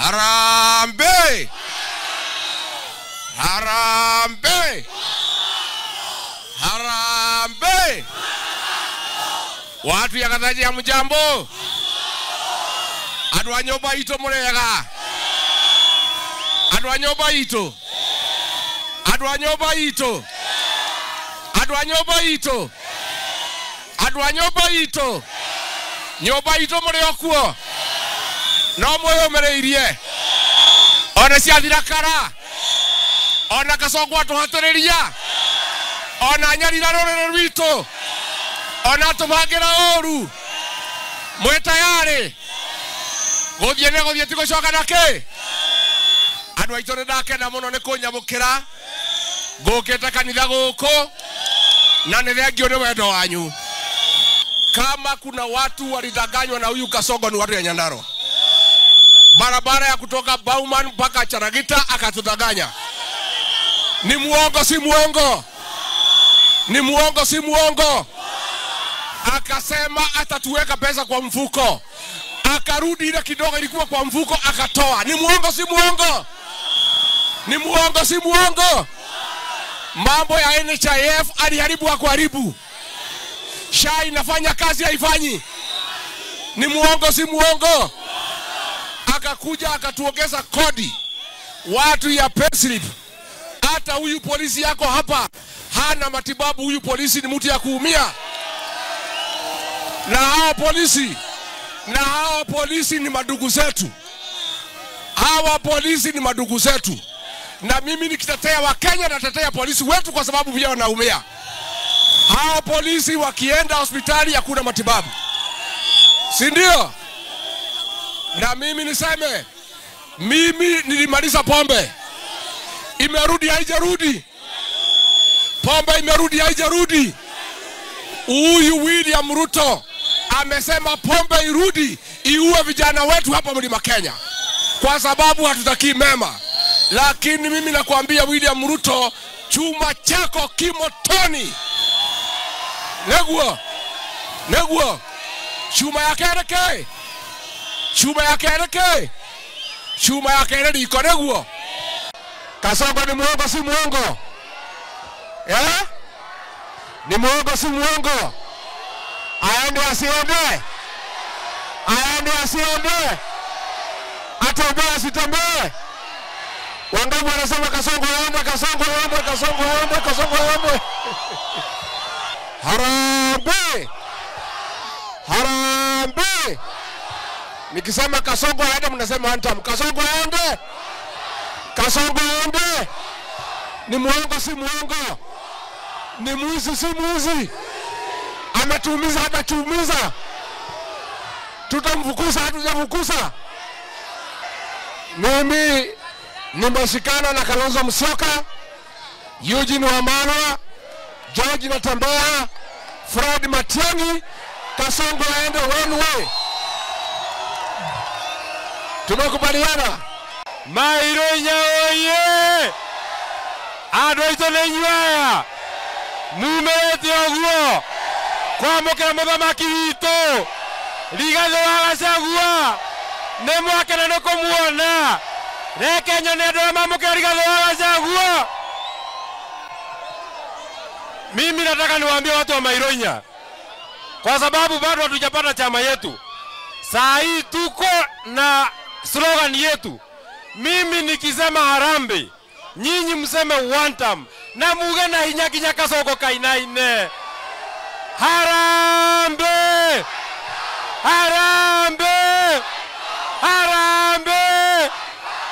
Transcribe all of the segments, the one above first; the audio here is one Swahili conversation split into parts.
Harambee! Harambee! Harambee! Watu ya Gathaji ya mjambo? Andu a nyumba itu murega? Andu a nyumba itu? Andu a nyumba itu? Andu a nyumba itu? Andu a nyumba itu? Nyumba itu muri o kuo? No mwiyumiriirie ona ciathira kara ona Kasongo atuhatiriria ona nyarira ruriri rwitu ona tubangira uru mwi tayari guthie ni guthie ti gucoka na ki andu aitu ni ndakena muno ni kunyamukira ngukite kanitha guku na ni thengio ni wendo wanyu. Kama kuna watu walidanganywa na huyu Kasongo ni watu ya Nyandarua. Barabara ya kutoka Bauman mpaka Charagita akatudanganya. Ni muongo si muongo? Ni muongo si muongo? Akasema atatuweka pesa kwa mfuko. Akarudi ile kidogo ilikuwa kwa mfuko akatoa. Ni muongo si muongo? Ni muongo si muongo? Mambo ya NHIF aliharibu akuharibu. SHA inafanya kazi haifanyi. Ni muongo si muongo? Akakuja akatuongeza kodi watu ya payslip. Hata huyu polisi yako hapa hana matibabu. Huyu polisi ni mtu ya kuumia. Na hao polisi ni madugu zetu. Hawa polisi ni madugu zetu. Na mimi nikitetea wa Kenya natetea polisi wetu kwa sababu pia wanaumia. Hawa polisi wakienda hospitali hakuna matibabu, si ndio? Na mimi niseme, mimi nilimaliza pombe. Imerudi haijarudi? Pombe imerudi haijarudi? Huyu William Ruto amesema pombe irudi, iue vijana wetu hapa Mlima Kenya, kwa sababu hatutaki mema. Lakini mimi nakwambia William Ruto, chuma chako kimotoni. Neguo, neguo, chuma ya kereke, chuma ya kereke, chuma ya kereke iko neguo. Kasongo ni muongo si muongo? Eh? Ni muongo si muongo? Aende asiende? Aende asiende? Atembee asitembee? Wangapi wanasema Kasongo aende, Kasongo aende, Kasongo aende, Kasongo aende? Harambee! Harambee! Nikisema Kasongo aende mnasema antam. Kasongo aende? Kasongo aende? Ni muongo si muongo? Ni mwizi si mwizi? Ametuumiza hatatuumiza? Tutamfukuza hatutamfukuza? Mimi nimeshikana na Kalonzo Musyoka, Eugene Wamalwa, George Natembeya, Fred Matiang'i. Kasongo aende one way. Tumekubaliana. Maironya oye! Andũ aitũ nĩ inyuĩ aya mumĩrĩte ũguo kwamũkĩra mũthamaki witũ Rigathĩ wa Gachagua. Nĩ mwakena nĩ kũmuona. Reke nyone andũ arĩa mamũkĩra Rigathĩ wa Gachagua. Mimi nataka niwaambie watu wa Maironya, kwa sababu bado hatujapata chama yetu. Saa hii tuko na slogan yetu. Mimi nikisema harambee, nyinyi mseme one time. Na muge na hinya kinya Kasongo kainaine. Harambee! Harambee! Harambee!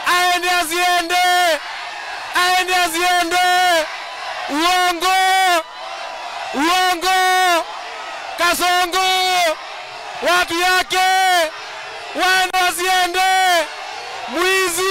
Aende asiende! Aende asiende! Uongo! Uongo! Kasongo! Watu yake! Waende wasiende! Mwizi!